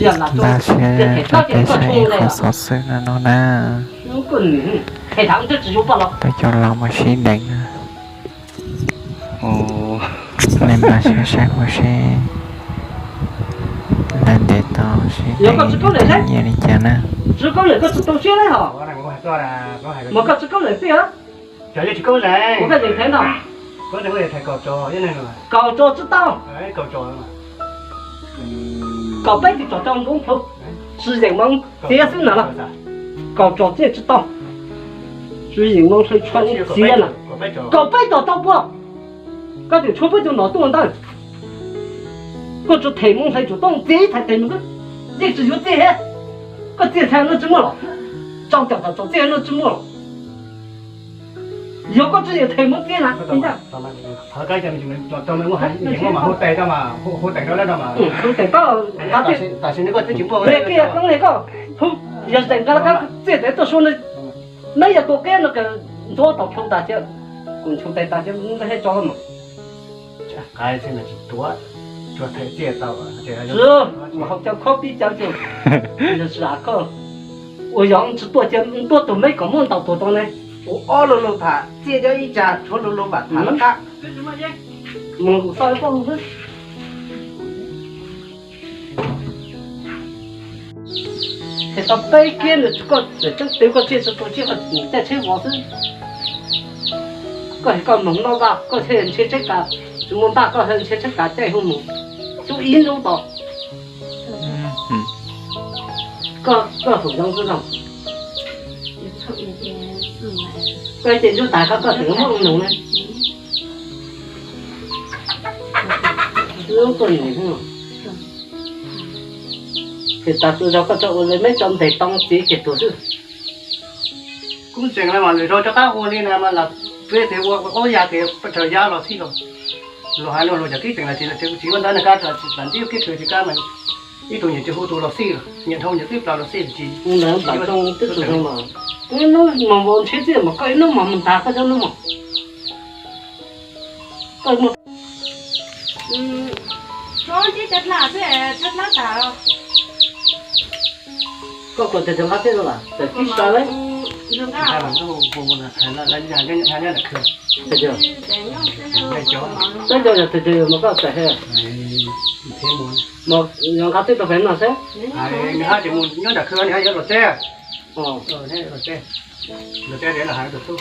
Npaj siab rau peb saib ib qho xov xwm no no na. Peb cov laus mus sib deev na. Nej npaj siab saib ua seb lawv ntes tau sib deev nyiaj li cas na. Kaum peb tug tsom tau npoob plhu, tsis yeem moov txiav xwb na los. Kaum tsom txiav tsis tau, tsis yeem moov hlawv tshuaj txiav na. Kaum peb tsom tau puas? Koj twb tshuav peb tug nom tuaj ntawd, koj tsuas them moov hlawv tsum tooj txiav ib thaiv tes mus, yeej tsis yuav txiaj thiab. Koj txiaj ntshai no tsis muaj los, tsau cam tam tsom txiaj no tsis muaj los. Yog koj tsis yeem them moov txiav na, hu tes koj, hu tes koj, yog zeem nqa laj kab txiaj tes tuaj suab, neb yog tua qeb no ntxuav tau plhu tas thiab, kuv nchu tes tas thiab, ntxeev tso lawm mas. Mas hau caw khob pib caw ces, yog tsis koj, uas yog tsis tuaj ces tuaj tus meb kom muab ntaus tuag tau ne. Ua ob lu lug tham txiaj cov ib tsam tshuav lu lug mam tham laj kab. Mus kuv xauj ib pob lug xwb. Them tau peb kiab nws tsis, koj tseem tseeb tias koj txiaj tsis tau, txiaj koj caij tsheb vov xwb. Koj hais koj moog noj vaj koj thiaj ntshe tsheb kav, tsis muaj npaj koj thiaj ntshe tsheb kav caij hu mus xub ib hnub tod. Koj, koj hum zoo xwb no. Koj ces ntsuj tas koj, koj tseem muab ua nus ne. Lub koj nus. Ces tas tus zog koj tso ua li meb tso ntes tau txiv kiag tuag xwb. Kuv tseem mas lwm zaus rov qab ua li na mas lam peb tes ua ob ya tes raws yab los xij los. Los hais los los cov kib tseem las tsis las tsev tsis ua ntawd na kab tsis las ntib kib tshwv tsis kab mas ib tug nyiam tsis hu tus los xij los nyiam dhau nyiam twb plaws los xij tsis. Ntawd npam tau twb tug zoo mas. Ib hnub mos ntshe txiaj mas koj ib hnub mos mus ntag koj cov hnub mos. Koj muaj koj kuas tes tus nqa txiaj rau las tawm fib sa lawm. Peb cov yog tes tus mas koj tawm he. Mas yog nqa txiaj rau pem no xwb. Nyob nram khw los teb. Los teb los hais tus tub.